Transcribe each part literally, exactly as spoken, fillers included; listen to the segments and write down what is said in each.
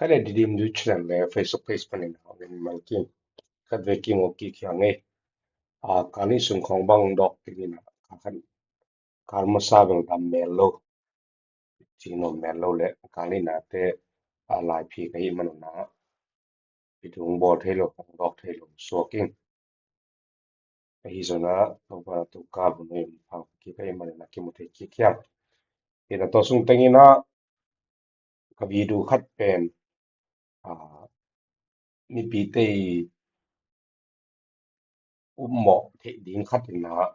Ka ne Didim Duitsen le Facebook page panin a hong in mal king. Khat ve king o ki khiang e. A, kani sung khong bang dok king in a, ka khan kar masa bel dam mel lo. Ci nuam mel lo le kani nate a lai phi ka hi man na. Pi tung bol thei lo, hong dok thei lo suak ing. Ahi zongin a, Topa tungah hun hoi phang kik ahih manin a kimu thei kik hiam. Ina tua sung tengin a, ka video khat pen, a, mipite i upmawh theih ding khat in a,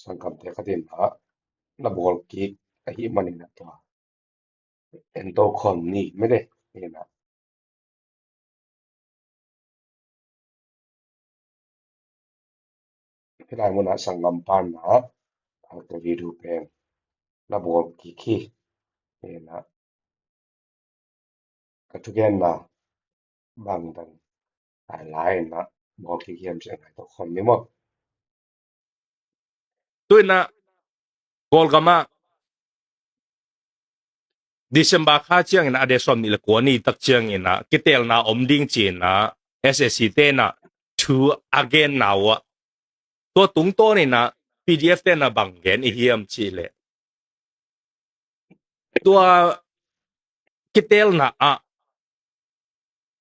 sanggamte khat in a, na bawl kik ahih manin a tua en to khawm ni, mede, ina. Hih lai munah sanggam pan na, a, ka video pen na bawl kik hi. Ina, ka thugenna bang dan, a, lai na bawl kik hiam cih ngai to khawm ni maw. Tu ina, Kawlgam ah December kha ciangin a, a date sawm nih le kua ni tak ciangin a, kitelna om ding ci-in a, S A C te in a thu a genna uh ah, tua tungtawn in a P D F te in a bang gen i hiam cih leh, tua kitelna ah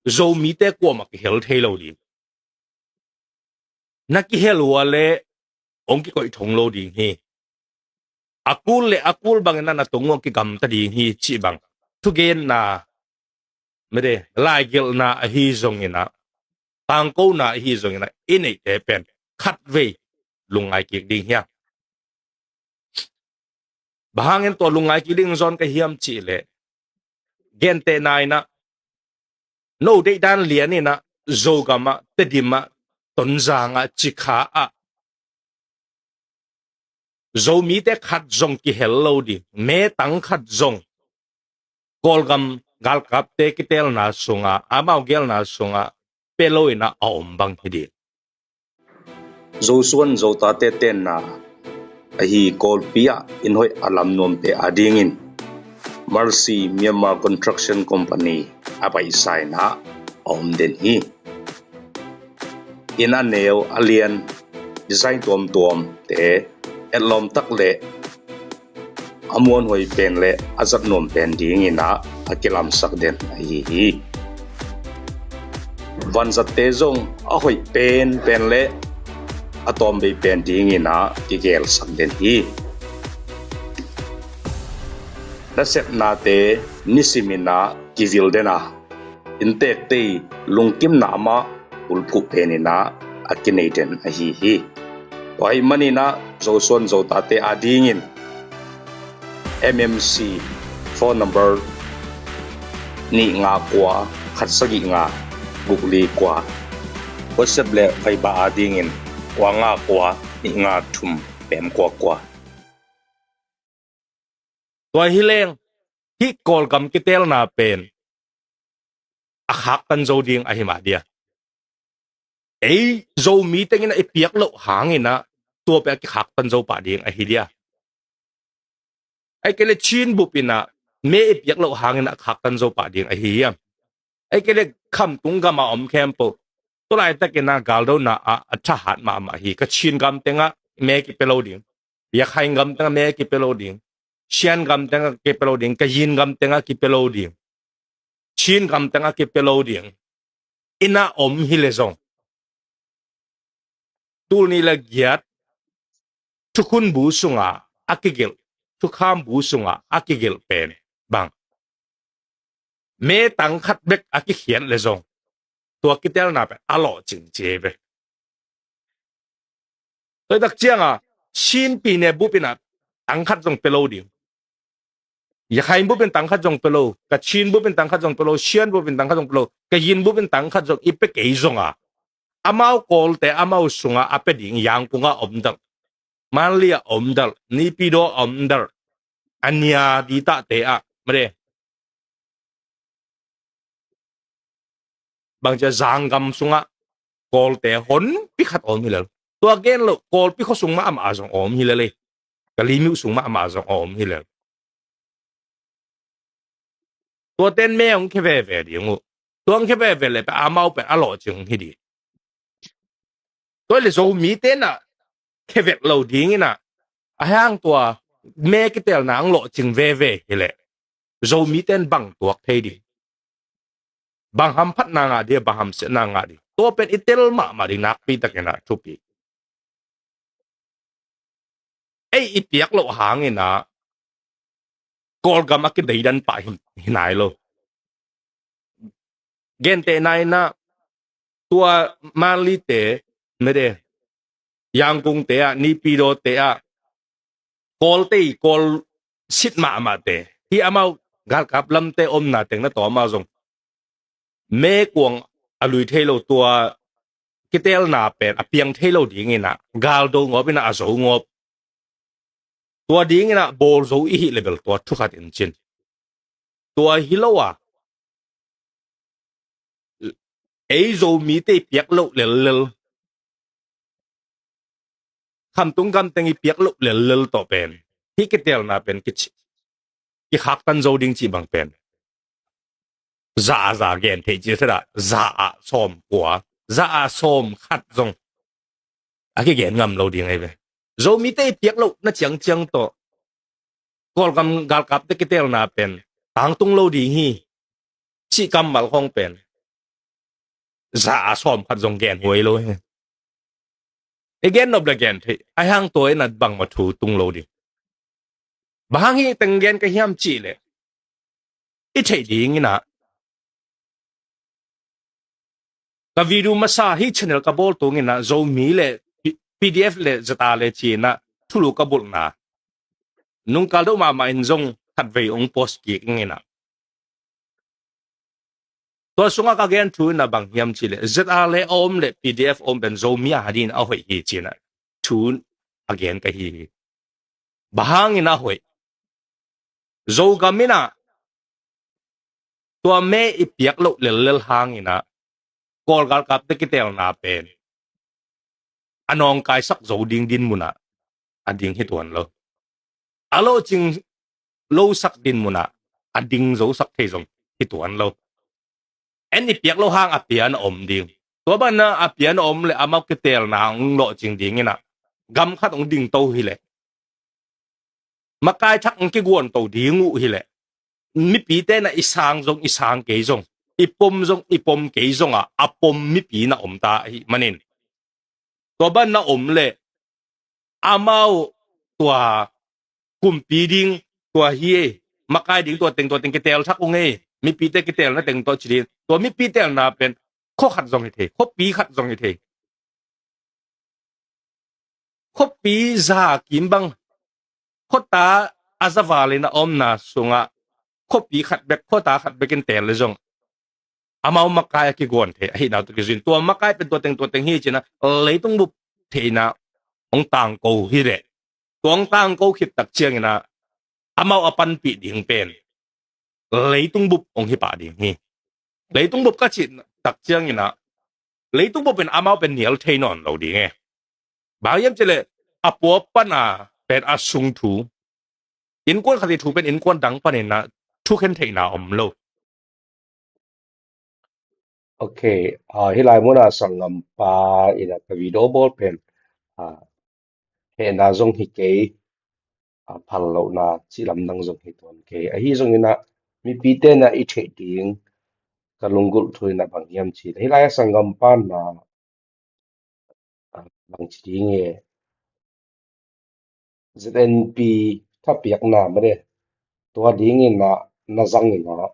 Zomite kuamah kihel thei lo ding. Na kihel uh a leh hong kikoih thong lo ding hi. A kul le a kul bangin a na tung uh a kigamta ding hi cih bang thugenna, mede, laigelhna ahi zongin a, tangkona ahi zongin a, i neihte pen khatvei lungngai kik ding hiam. Bang hangin tua lungngai kik ding zawn ka hiam cih leh, gentehna in a, no deihdan lian in a, Zogam ah, Tedim ah, Tonzang ah, Cikha ah, Zomite khat zong kihel lo ding, metang khat zong Kawlgam galkapte kitelna sungah, amau gelna sungah pia lo in a, a om bang hi ding. Zosuan Zotate tenna ahi Kawlpi ah inn hoih a lam nuamte adingin Mercy Myanmar Construction Company a paisa in a, a om den hi. Inn a neu a lian, design tuamtuamte, etlawm tak le a muanhuai pen le a zat nuam pen dingin a, a kilamsak den ahi hi. Vanzatte zong a hoih penpen le a tawmvei pen dingin a kigelsak den hi. Nasepnate nisimin a kivil den a, inntekte i lungkimna amah bulphuh penin a, a kinei den ahi hi. Tua ahih manin a, Zosuan Zotate adingin M M C phone number nih nga kua khat sagih nga guk li kua. WhatsApp le Viber adingin kua nga kua nih nga thum pem kua kua. Tua hi leng, hih Kawlgam kitelna pen a khaktan zo ding ahi mah dia. Ei Zomi tengin a i piak loh hangin a, tua pen a kikhaktan zo pah ding ahi dia. Ei kei le Chin bup in a, me i piak loh hangin a khaktan zo pah ding ahi hiam. Ei kei le khamtung gam a om khempeuh, tua laitakin a galdona ah a thahat mahmah hi. Kachin gam tengah me kipia lo ding. Rakhine gam tengah me kipia lo ding. Shan gam tengah kipia lo ding. Kayin gam tengah kipia lo ding. Chin gam tengah kipia lo ding. Inn a om hi le zong, tul nih le giat thukhun bu sungah a kigelh, thukham bu sungah a kigelh pen bang, metang khat bek a kikhiat le zong, tua kitelna pen a lawhcing ci ve. Tua hi tak ciangin Chin pyine bup in a tang khat zong pia lo ding. Rakhine bup in tang khat zong pia lo, Kachin bup in tang khat zong pia lo, Shan bup in tang khat zong pia lo, Kayin bup in tang khat zong i pia kei zongin, amau Kawlte amau sungah a pia ding, Yangkung ah om dal, Mandalay ah om dal, Naypyidaw ah om dal, a nia di tahte ah, made, bangci a zanggam sungah Kawlte honpi khat om hi lel. Tua gen lo, Kawlpi khua sung mahmah zong om hi lel e. Kalaymyo sung mahmah zong om hi lel. Tua ten me hong khia veve ding uh. Tua hong khia veve le pe amau pen a lawhcing hi ding. Tua le Zomi tenah khia vet lo ding inah, a hang tua me kitelna hong lawhcing veve hileh Zomi ten bang tuak thei ding? Bang hamphatna ngah ding, bang hamsiatna ngah ding? Tua pen i tel mahmah ding nakpi takinah thupi. Ei i piak loh hanginah Kawlgam a kideidan pah hi, hi nai lo. Gentehna inah tua Manlite, mede, Yangkungte ah, Naypyidaw te ah Kawlte i Kawl sit mahmahte hi, amau galkap lamte omna teng na tawm ah zong mekuang a lui thei lo, tua kitelna pen a piang thei lo dinginah galdo ngawp inah a zo ngawp. Tua dinginah bawl zo i hih le bel tua thukhat in cin. Tua hi lo a, ei Zomite i piak loh lellel, khamtung gamteng i piak loh lellel tawh pen hih kitelna pen kici, kikhaktan zo ding cih bang pen za a za gen thei ci, za a sawm kua, za a sawm khat zong a kigen ngam lo ding ahi ve. Zomite i piak loh na ciangciang tawh Kawlgam galkapte kitelna pen tangtung lo ding hi cih kammal khawng pen za a sawm khat zong gen huai lo hi. I gen nop le gen thei, a hang tua inah bangmah thu tung lo ding. Bang hang hih teng gen ka hiam cih leh, i theih dinginah ka video masa hih channel ka bawl tunginah Zomi le P-, PDF le ZRA le cinah thulu ka bulhna nungkal deuh mahmah in zong khatvei hong post kik inginah, tua sungah ka gen thu inah bang hiam cih leh ZRA le a om le PDF a om pen Zomi a dingin a hoih hi cinah thu a gen ka hi hi. Bang hangin a hoih? Zogam inah tua me i piak loh lellel hanginah Kawl galkapte kitelna pen a nawngkaisak zo ding dinmunah a ding hi tuan lo. A lawhcing losak dinmunah a ding zosak thei zong hi tuan lo. En i piak loh hang a pian a om ding. Tua banah a pian a om le amau kitelna hong lawhcing dinginah gam khat hong dingto hileh, makai thak hong kiguanto ding uh hileh, mipite na i sang zong i sang kei zong, i pom zong i pom kei zongah a pom mipi na om ta ahih manin, tua banah om le amau tua kumpi ding tua hi ei, makai ding tua teng tua teng kitel thak ung ei, mipite kitelna teng tua ci ding. Tua mipi telna pen khua khat zong hi thei, khuapi khat zong hi thei. Khuapi za kim bang, khuata a za val in a omna sungah khuapi khat bek, khuata khat bek in tel le zong amau makai a kiguan thei ahihna tawh kizui in, tua makai pen tua teng tua teng hi cinah leitung bup theihna hong tangko hi leh, tua hong tangko khit tak cianginah amau a panpih ding pen leitung bup hong hi pah ding hi. Leitung bup ka cih tak cianginah leitung bup in amau pen nial thei nawn lo ding e. Bang hiam cih leh a pua pana pen a sung thu, innkuan khat i thu pen innkuan dang paninah thukhen theihna om lo. Ok, ah, hih lai munah sanggampa inah ka video bawl pen, ah, hehna zong hi kei, ah, phal lohna cih lamdang zong hi tuan kei. Ahi zonginah mipite na i theih ding ka lunggulh thu inah bang hiam cih leh, hih lai a sanggampa na, ah, bang ci ding e, ZNP thapiakna made, tua dinginah na zanginah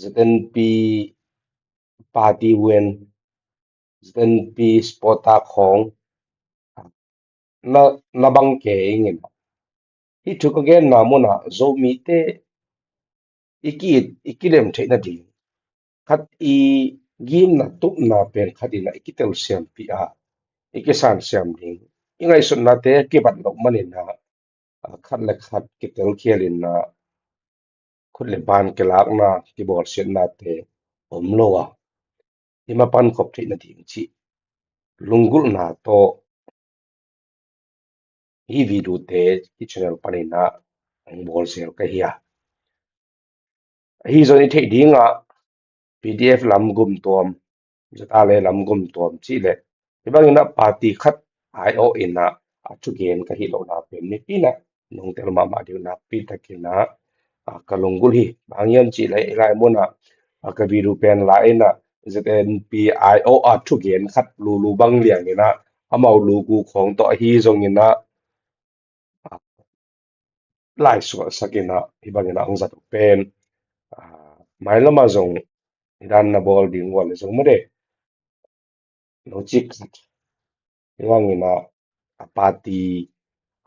ZNP party wen, ZNP supporter khawng na, na bang kei inginah, hih thu ka genna munah Zomite i ki, i kilem theih nading, khat i gimna tupna pen khat inah i kitelsiampih a, i kisansiam ding, i ngaihsutnate kibat loh maninah, ah, khat le khat kitelkhial inah khut le ban kilakna, kibawlsiatnate om lo a, i mapankhop theih nading cih lunggulhna tawh hih video te hih channel paninah hong bawlsial ka hi a. Ahi zong i theih dingah PDF lam gumtuam, ZRA lam gumtuam cih leh hi bangin ah party khat aiawh in ah a thugen ka hih lohna pen mipi in ah nong tel mahmah ding uh nakpi takin ah, ah, ka lunggulh hi. Bang hiam cih leh hih lai munah, ah, ka video pen la in ah ZNP aiawh a thugen khat lulu bang liang in ah amau lugu khawng tawh ahi zongin ah, ah, laisuahsak in ah hi bangin ah hong zat uh pen, ah, mailamah zong hi dan na bawl ding uh a le zong made, lo cik khat hi bangin ah a party,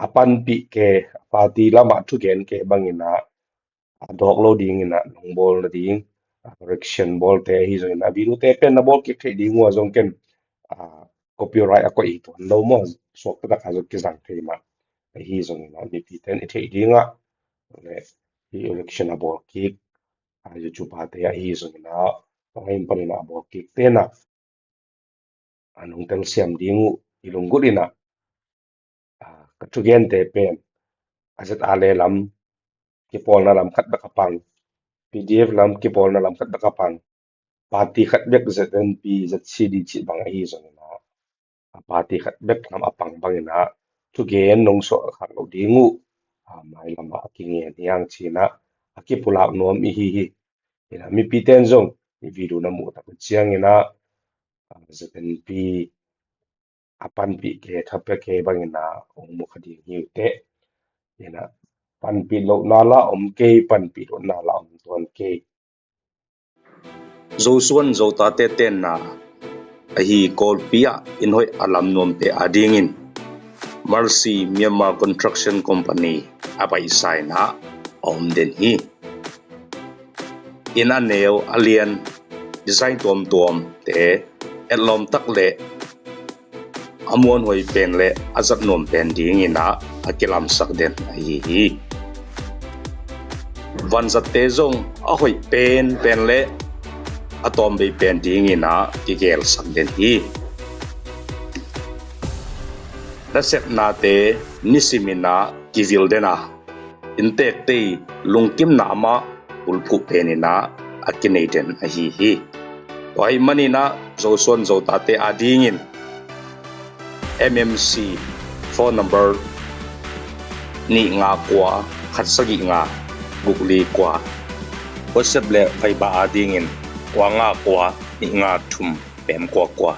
a panpih ke, a party lamah thugen ke bangin ah a dawk lo dingin ah nong bawl nading, ah, correction bawlte ahi zongin ah video te pen na bawl kik theih ding uh a zong ken, ah, copyright a koih hi tuan lo maw, suak taktak a zong kizang thei mah. Ahi zongin ah mipi ten i theih dingah le hi election a bawl kik, ah, YouTuber te ahi zongin ah, a hong panin ah a bawl kik ten ah, a nong telsiam ding uh i lunggulh in ah, ah, ka thugente pen a ZRA lam kipawlna lam khat bek a pang, PDF lam kipawlna lam khat bek a pang, party khat bek ZNP, ZCD cih bang ahi zongin ah, a party khat bek lam a pang bangin ah thugen nong suah khak loh ding uh, ah, mailamah a kingen hi hang ci-in ah a kipulak nuam i hi hi. Hi in ah mipi ten zong i video na muh tak uh ciangin ah, ah, ZNP a panpih ke, thapia ke bangin ah hong mu kha ding hi uh teh. Hi in ah panpih lohna lah om kei, panpih lohna lah om tuan kei. Zosuan Zotate tenna ahi Kawlpi ah inn hoih a lam nuamte adingin Mercy Myanmar Construction Company a paisa in ah a om den hi. Inn a neu a lian, design tuamtuamte, etlawm tak le a muanhuai pen le a zat nuam pen dingin ah a kilamsak den ahi hi. Vanzatte zong a hoih penpen le a tawmvei pen dingin ah kigelsak den hi. Nasepnate nisimin ah kivil den a, inntekte i lungkimna mah bulphuh penin ah a kinei den ahi hi. Tua ahih manin ah Zosuan Zotate adingin M M C phone number nih nga kua khat sagih nga guk li kua, WhatsApp le Viber adingin kua nga kua nih nga thum pem kua kua.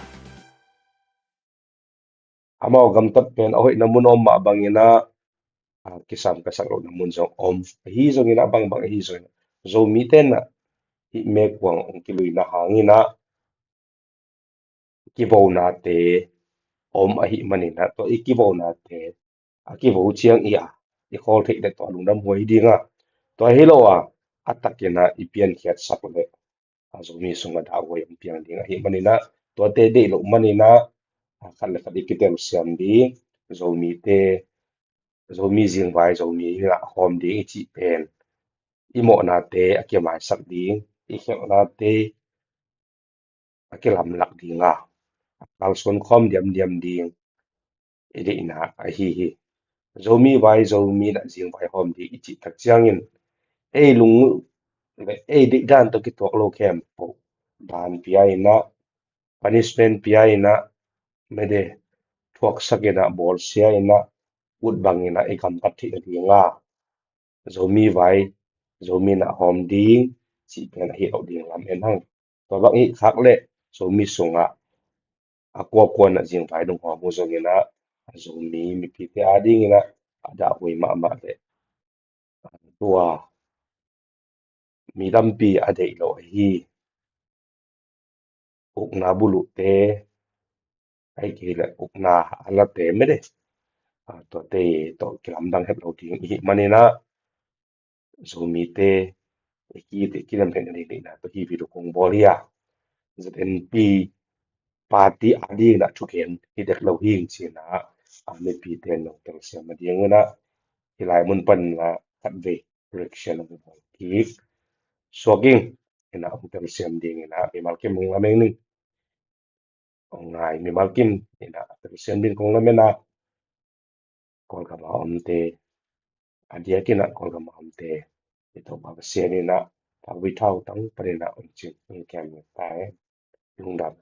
Amau gamtat pen a hoihna mun om mah bangin ah, a, kisam ka sak lohna mun zong om. Ahi zongin ah bangbang ahi zongin ah Zomite in ah hih mekuang hong kiluina hangin ah kivonate om ahih manin ah tua i kivonate a kivo ciang i a i khawl theih le tua lungdam huai ding a, tua hi lo a a takin ah i piankhiatsak le a Zomi sungah dahhuai hong piang ding ahih manin ah tuate deih loh manin ah, a, khat le khat i kitelsiam ding, Zomite, Zomi zingvai, Zomi ngah hawm ding i cih pen i mawhnate a kimaisak ding, i khelhnate a kilamlak ding a, a kalsuan khawm diamdiam ding i deihna ahi hi. Zomi vai, Zomi ngah zingvai hawm ding i cih tak ciangin ei lung le ei deihdan tawh kituak lo khempeuh dan pia in ah, punishment pia in ah, mede thuaksak in ah, bawlsia in ah, ut bangin ah i gamtat theih nading a Zomi vai, Zomi ngah hawm ding cih pen ahi loh ding lam en hang. Tua bang i khak leh Zomi sungah a kuakua ngah zingvai dong hawm uh zongin ah a Zomi mipite adingin ah a dahhuai mahmah leh tua mi tampi a deih lo ahi ukna buluhte, ahih kei leh ukna a late mede, a, tuate tawh kilamdang het lo ding ihih manin ah Zomite i kite kilamdang het nading deihna tawh hih video kong bawl hi a, ZNP party adingin ah thugen hi dek lo hi ing ci-in ah a mipite nong telsiam nading un ah hih lai mun panin ah khatvei reaction hong bawl kik suak ing. Hi in ah hong telsiam dingin ah mimal kim hong lamen ning, hong ngai mimal kim. Hi in ah telsiam ding kong lamen a, Kawlgam a omte, a diakin ah Kawlgam a omte i Topa Pasian in ah Pakpih thautang Paden a om cing hong kem ta hen. Lungdam.